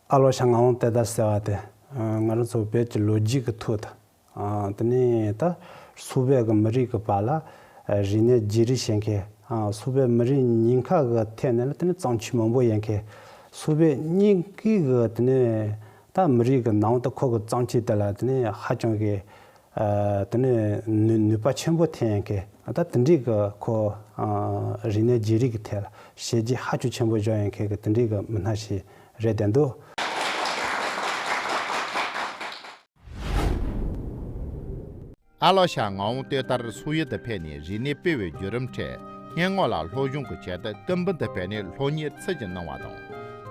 ཨ་ལོ་ཤ་ངག་དབང་བསྟན་དར་ཟེར་བ་དེ་ང་རང་ཚོ་བོད་ཀྱི་ལོ་རྒྱུས་ཀྱི་ཐོག་ཏུ། ཨ། དེ་ནས་ད་སོག་པོའི་གི་མི་རིགས་ཀྱི་བར་ལ་རིག་གནས་བརྗེ་རེས་བྱེད་མཁན། ཨ། སོག་པོའི་མི་རིགས་ཉེན་ཁ་གི་ཐད་ནས་ལ་དེ་ནས་རྩོམ་ཆོས་མང་པོ་ཡོད་མཁན། སོག་པོའི་རྙིང་གི་གི་དེ་ནས་ད་མི་རིགས་ཀྱི་ནང་དུ་ཁོ་གི་རྩོམ་ཆོས་དེ་ལ་དེ་ནས་ཧ་ཅང་གི་ཨ། དེ་ནས་ནུས་ནུས་པ་ཆེན་པོ་ཐོན་མཁན། ད་དེ་འདྲའི་གི་ཁོ་ཨ་རིག་གནས་བརྗེ་རེས་ཀྱི་ཐད་ལ་བྱས་རྗེས་ཧ་ཅང་ཆེན་པོ་བཞག་ཡོད་མཁན་གི་དེ་འདྲའི་གི་མི་སྣ་ཞིག་རེད་བསྡད་འདུག་ཨ་ལོ་ཤ་ངག་དབང་བསྟན་དར་སོག་ཡུལ་དུ་ཕེབས་ནས་རིག་གནས་སྤེལ་བའི་བརྒྱུད་རིམ་ཁྲོད། སྙན་ངག་ལ་སློབ་སྦྱོང་གི་ཆེད་དུ་སྐུ་འབུམ་དུ་ཕེབས་ནས་སློབ་གཉེར་ཚུལ་བཞིན་གནང་བ་དང་།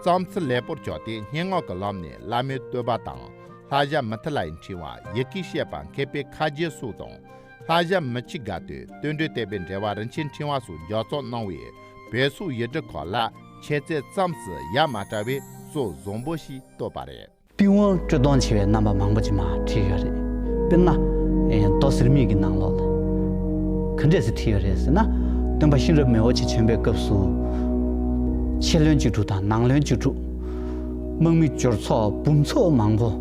བརྩམས་ཚུལ་ལེགས་པོར་བཅངས་ཏེ་སྙན་ངག་གི་ལམ་ནས་བླ་མའི་བསྟོད་པ་དང་། ལྷ་བྱམས་མུ་ཐུ་ལའི་ཕྲེང་བ། ཡི་གེ་བཤད་པ་མཁས་པའི་ཁ་རྗེ་སོགས་དང་། ལྷ་བྱམས་མི་ཕྱེད་དགའ་སྟོན། བསྟན་འགྲོའི་བསྟོད་པའི་འགྲེལ་པ་རིན་ཆེན་ཕྲེང་བ་སོགས་ལྗགས་རྩོམ་གནང་བས། བོད་སོག་ཡིག་འབྲུ་ཁག་ལ་མཁྱེན་རྩལ་ཙམ་ཞིག་ཡ་མ་བྲལ་བའི་སྲོལ་བཟང་པོ་ཞིག་བཏོད་པ་རེད། པི་ཝང་སྤྲོ་སྟོན་ཆེ་བའི་རྣམ་པ་མང་པོ་ཅིག་མར་བྲིས་ཡོད་རེད། དཔེར་ན། ཨེ། མདོ་ཟེར་མིག་གི་ནང་ལོགས་ལ། ག་འདྲས་སེ་བྲིས་ཡོད་རེད་ཟེར་ན། སྟོན་པ་གཤེན་རབ་མི་བོ་ཆེ་བྱོན་པའི་སྐབས་སུ། ཕྱི་བློན་བཅུ་དྲུག་དང་ནང་བློན་བཅུ་དྲུག་དམག་མི་འབྱོར་ཚོགས་འབུམ་ཚོགས་མང་པོ།